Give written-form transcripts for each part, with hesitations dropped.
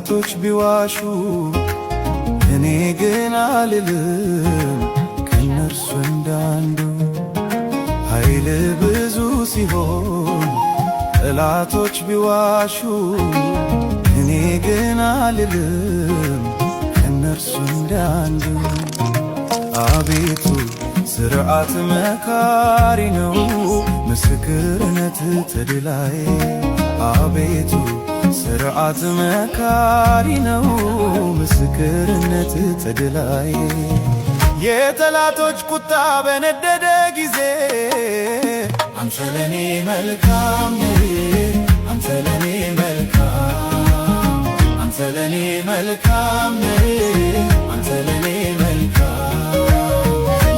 ጠላቶች ቢዋሹ እኔ ግን አልልም ከእነርሱ እንዳንዱ። ኃይል ብዙ ሲሆን ጠላቶች ቢዋሹ እኔ ግን አልልም ከእነርሱ እንዳንዱ። አቤቱ ሥርዓት መካሪ ነው፣ ምስክርነት ተድላዬ። አቤቱ ሥርዓት መካሪ ነው፣ ምስክርነት ተድላዬ። የጠላቶች ቁጣ በነደደ ጊዜ አንተ ለኔ መልካም ነህ፣ አንተ ለኔ መልካም፣ አንተ ለኔ መልካም ነህ፣ አንተ ለኔ መልካም።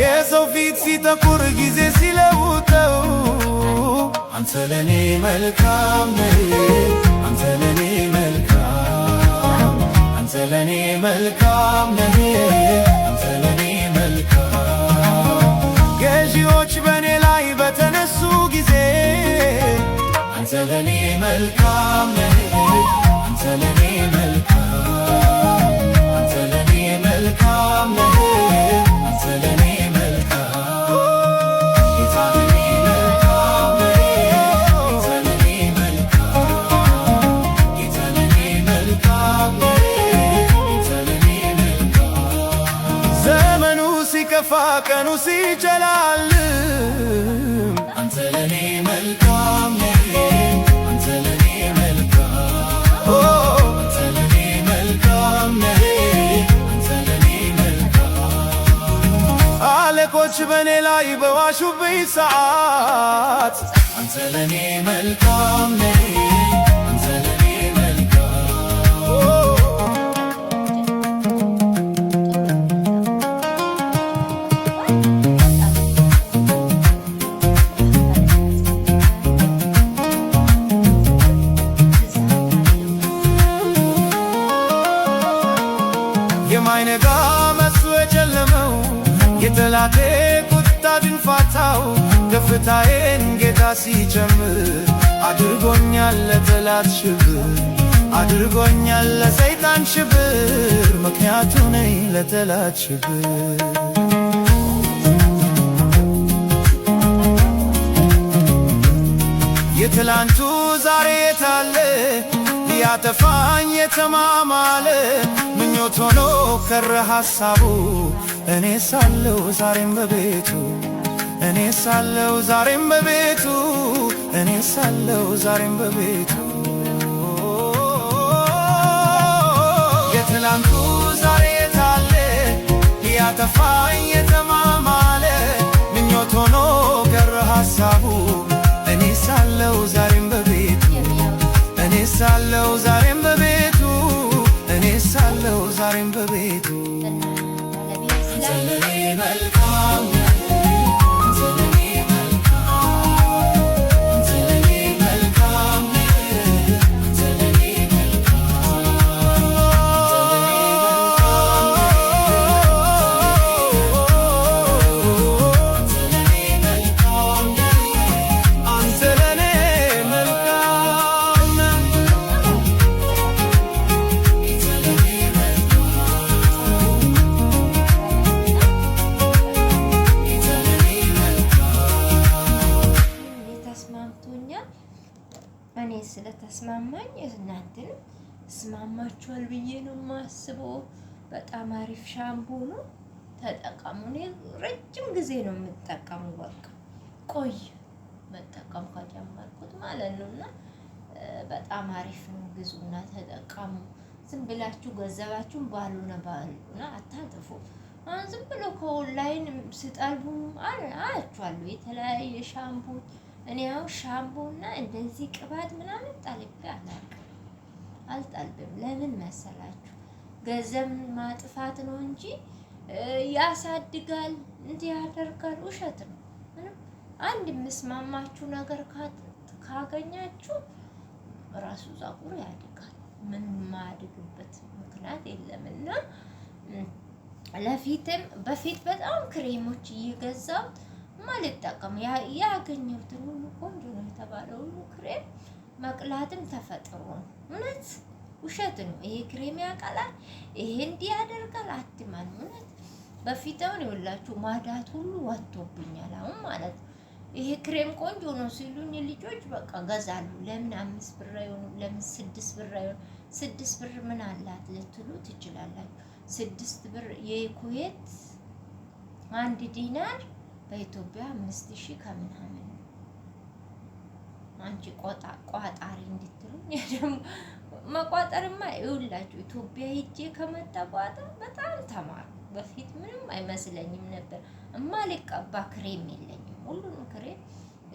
የሰው ፊት ሲጠቁር ጊዜ ሲለውጠው አንተ ለኔ መልካም ነህ፣ አንተ ለኔ መልካም፣ አንተ ለኔ መልካም ነህ፣ አንተ ለኔ መልካም። ገዢዎች በእኔ ላይ በተነሱ ጊዜ አንተ ለኔ መልካም ነህ፣ አንተ ለኔ መልካም፣ አንተ ለኔ መልካም ነህ፣ አንተ ለኔ መልካም። ጌታ ለኔ መልካም ነህ፣ ጌታ ለኔ መልካም፣ ጌታ ለኔ መልካም ነህ፣ ጌታ ለኔ መልካም። ዘመኑ ሲከፋ ቀኑ ሲጨልም አንተ ለኔ መልካም ነህ፣ አንተ ለኔ መልካም፣ አንተ ለኔ መልካም ነህ፣ አንተ ለኔ መልካም። አለቆች በእኔ ላይ በዋሹብኝ ሰዓት አንተ ለኔ መልካም ነህ፣ አንተ ለኔ መልካም። ጥሩ በጣም ብዛት አለው። የማይነጋ መስሎ የጨለመው የጠላቴ ቁጣ ድንፋታው ከፍታዬን ጌታ ሲጨምር አድርጎኛል ለጠላት ሽብር፣ አድርጎኛል ለሰይጣን ሽብር፣ ምክንያቱ ነኝ ለጠላት ሽብር። የትላንቱ ዛሬ የታለ? ሊያጠፋኝ የተማማለ ምኞት ሆኖ ከረ ሐሳቡ እኔ ሳለው ዛሬም በቤቱ፣ እኔ ሳለው ዛሬም በቤቱ፣ እኔ ሳለው ዛሬም በቤቱ። የትላንቱ ዛሬ የታለ? ሊያጠፋኝ የተማማለ ምኞት ሆኖ ቀረ ሐሳቡ እኔ ሳለው ዛሬም በቤቱ፣ እኔ ሳለው ዛሬም በቤቱ፣ እኔ ሳለው ዛሬም በቤቱ። እና ባለቤት አንተ ስላለ ለኔ መልካም ነህ፣ አንተ ለኔ መልካም፣ አንተ ለኔ መልካም ነህ፣ አንተ ለኔ መልካም፣ አንተ ለኔ መልካም ነህ፣ አንተ ለኔ መልካም ነህ። ጌታ ለኔ መልካም፣ ጌታ ለኔ መልካም። እኔ ተስማምቶኛል። እኔ ስለተስማማኝ እናንተንም እስማማችኋል ብዬ ነው የማስበው። በጣም አሪፍ ሻምፖ ነው፣ ተጠቀሙ። እኔ ረጅም ጊዜ ነው የምጠቀሙ። በቃ ቆይ መጠቀም ከጀመርኩት ማለት ነው። እና በጣም አሪፍ ነው፣ ግዙና ተጠቀሙ። ዝም ብላችሁ ገንዘባችሁን ባልሆነ ባልሆነ አታጥፉ። አሁን ዝም ብሎ ከኦንላይን ስጠልቡም አያችኋለሁ የተለያየ ሻምፖ። እኔ አሁን ሻምፖ እና እንደዚህ ቅባት ምናምን ጠልቤ አላውቅም፣ አልጠልብም። ለምን መሰላችሁ? ገንዘብ ማጥፋት ነው እንጂ ያሳድጋል፣ እንዲህ ያደርጋል፣ ውሸት ነው። ምንም አንድ የምስማማችሁ ነገር ካገኛችሁ ራሱ ፀጉር ያድጋል። ምን ማያድግበት ምክንያት የለም። እና ለፊትም በፊት በጣም ክሬሞች እየገዛው ማልጠቀም ያገኘሁትን ሁሉ ቆንጆ ነው የተባለ ሁሉ ክሬም መቅላትም ተፈጥሮ ነው። እውነት ውሸት ነው። ይሄ ክሬም ያቀላል፣ ይሄ እንዲህ ያደርጋል። አትመኑ። እውነት በፊት አሁን ይኸውላችሁ ማዳት ሁሉ ወጥቶብኛል አሁን ማለት ነው። ይሄ ክሬም ቆንጆ ነው ሲሉኝ ልጆች በቃ ገዛሉ። ለምን 5 ብር አይሆንም? ለምን 6 ብር አይሆንም? 6 ብር ምን አላት ልትሉ ትችላላችሁ። 6 ብር የኩዌት 1 ዲናር በኢትዮጵያ 5000 ከምናምን ነው። አንቺ ቋጣሪ እንድትሉኝ ደግሞ መቋጠርማ ይኸውላችሁ ኢትዮጵያ ሄጄ ከመጣ በኋላ በጣም ተማርኩ። በፊት ምንም አይመስለኝም ነበር። እማልቀባ ክሬም የለኝም። ሁሉንም ክሬም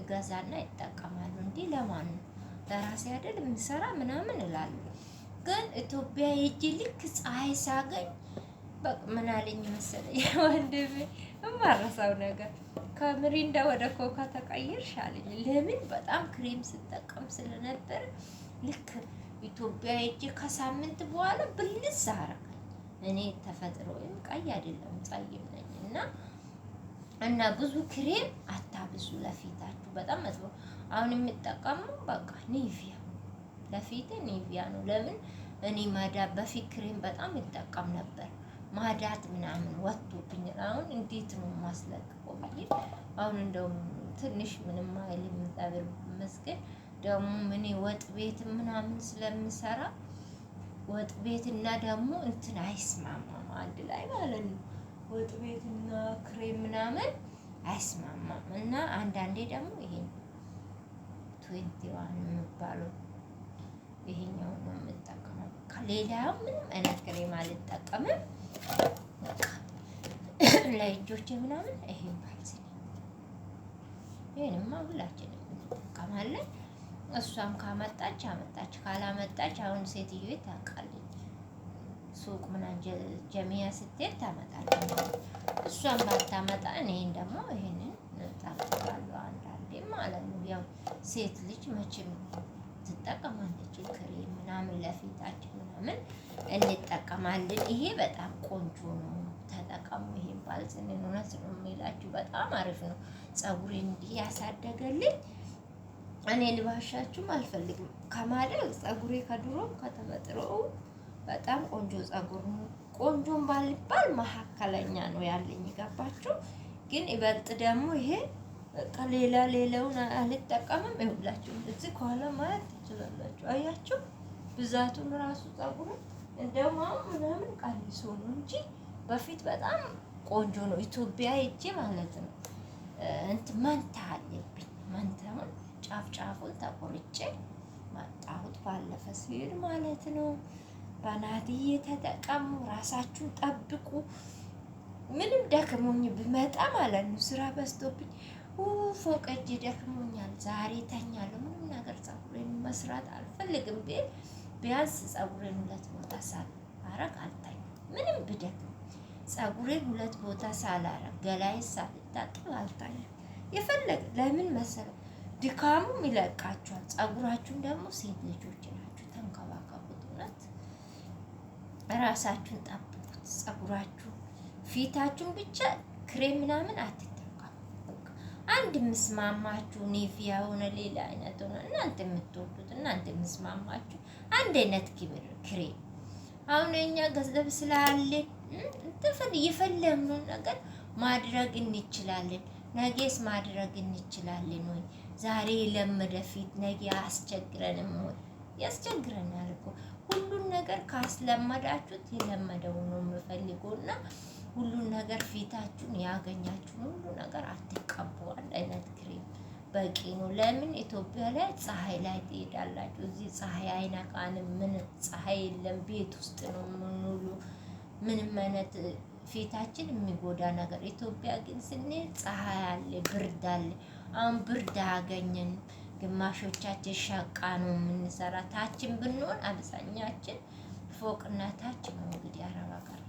እገዛና ይጠቀማሉ። እንዲህ ለማን ነው ለራሴ አይደል የምሰራ ምናምን እላለሁ። ግን ኢትዮጵያ ሄጄ ልክ ፀሐይ ሳገኝ በቃ ምን አለኝ መሰለኝ ወንድሜ፣ የማረሳው ነገር ከሚሪንዳ ወደ ኮካ ተቀየርሽ አለኝ። ለምን በጣም ክሬም ስጠቀም ስለነበር ልክ ኢትዮጵያ ሄጄ ከሳምንት በኋላ ብልዝ አረገኝ። እኔ ተፈጥሮዬም ቀይ አይደለም ጠይም ነኝ እና ብዙ ክሬም አታብዙ ለፊታችሁ፣ በጣም መጥፎ። አሁን የምጠቀመው በቃ ኒቪያ ለፊቴ ኒቪያ ነው። ለምን እኔ ማዳት በፊት ክሬም በጣም ይጠቀም ነበር። ማዳት ምናምን ወጥቶብኛል። አሁን እንዴት ነው የማስለቅቀው ብዬ አሁን እንደውም ትንሽ ምንም አይልም እግዚአብሔር ይመስገን። ደግሞ እኔ ወጥ ቤት ምናምን ስለምሰራ ወጥ ቤትና ደግሞ እንትን አይስማማም አንድ ላይ ማለት ነው። ወጥ ቤትና ክሬም ምናምን አይስማማም። እና አንዳንዴ ደግሞ ይሄን 21 የሚባለው ይሄኛው ነው የምጠቀመው። በቃ ሌላ ምንም አይነት ክሬም አልጠቀምም። በቃ ለእጆቼ ምናምን ይሄን ባልዚን፣ ይሄንማ ሁላችንም እንጠቀማለን። እሷም ካመጣች አመጣች፣ ካላመጣች አሁን ሴትዮ ታውቃለች። ሱቅ ምናምን ጀሚያ ስትሄድ ታመጣለች። እሷም ባታመጣ እኔን ደግሞ ይሄንን እጠቀማለሁ አንዳንዴ ማለት ነው። ያው ሴት ልጅ መቼም ትጠቀማለች ክሬም ምናምን ለፊታችን ምናምን እንጠቀማለን። ይሄ በጣም ቆንጆ ነው፣ ተጠቀሙ። ይሄን ባልዚንን እውነት ነው የሚላችሁ በጣም አሪፍ ነው። ፀጉሬን እንዲህ ያሳደገልኝ እኔ ልባሻችሁም አልፈልግም ከማደግ ፀጉሬ ከድሮም ከተፈጥሮው በጣም ቆንጆ ፀጉር ነው። ቆንጆም ባልባል መካከለኛ ነው ያለኝ፣ ገባችሁ? ግን ይበልጥ ደግሞ ይሄ በቃ ሌላ ሌላውን አልጠቀምም። ይኸውላችሁ እዚህ ከኋላ ማየት ትችላላችሁ። አያችሁ ብዛቱን ራሱ ፀጉሩ እንደውም አሁን ምናምን ቀንሶ ነው እንጂ በፊት በጣም ቆንጆ ነው። ኢትዮጵያ ሄጄ ማለት ነው እንትን መንታ አለብኝ። መንታውን ጫፍ ጫፉን ተቆርጬ መጣሁት ባለፈ ሲሄድ ማለት ነው። በናትዬ ተጠቀሙ፣ ራሳችሁን ጠብቁ። ምንም ደክሞኝ ብመጣ ማለት ነው ስራ በዝቶብኝ ፎቅ እጅ ደክሞኛል፣ ዛሬ ተኛለሁ፣ ምንም ነገር ፀጉሬን መስራት አልፈልግም ብል ቢያንስ ፀጉሬን ሁለት ቦታ ሳላረግ አልተኛም። ምንም ብደክም ፀጉሬን ሁለት ቦታ ሳላረግ ገላዬን ሳልታጠብ አልተኛም። የፈለገ ለምን መሰለ ድካሙም ይለቃችኋል። ፀጉራችሁን ደግሞ ሴት ልጆች ናችሁ ተንከባከቡት። እውነት ራሳችሁን ጠብቁት። ፀጉራችሁ ፊታችሁን ብቻ ክሬም ምናምን አትጠቀሙ። አንድ የምስማማችሁ ኒቪያ ሆነ ሌላ አይነት ሆነ እናንተ የምትወዱት እናንተ የምስማማችሁ አንድ አይነት ክሬም። አሁን እኛ ገንዘብ ስላለን የፈለግነውን ነገር ማድረግ እንችላለን። ነገስ ማድረግ እንችላለን ወይ? ዛሬ የለመደ ፊት ነገ አያስቸግረንም ወይ? ያስቸግረናል እኮ። ሁሉን ነገር ካስለመዳችሁት የለመደው ነው የምፈልገው እና ሁሉን ነገር ፊታችሁን ያገኛችሁን ሁሉ ነገር አትቀቡ። አንድ አይነት ክሬም በቂ ነው። ለምን ኢትዮጵያ ላይ ፀሐይ ላይ ትሄዳላችሁ። እዚህ ፀሐይ አይነካንም። ምን ፀሐይ የለም። ቤት ውስጥ ነው የምንውሉ። ምንም አይነት ፊታችን የሚጎዳ ነገር። ኢትዮጵያ ግን ስንሄድ ፀሐይ አለ፣ ብርድ አለ። አሁን ብርድ አያገኘንም። ግማሾቻችን ሸቃ ነው የምንሰራ። ታችን ብንሆን አብዛኛችን ፎቅና ታች ነው እንግዲህ አረብ ሀገር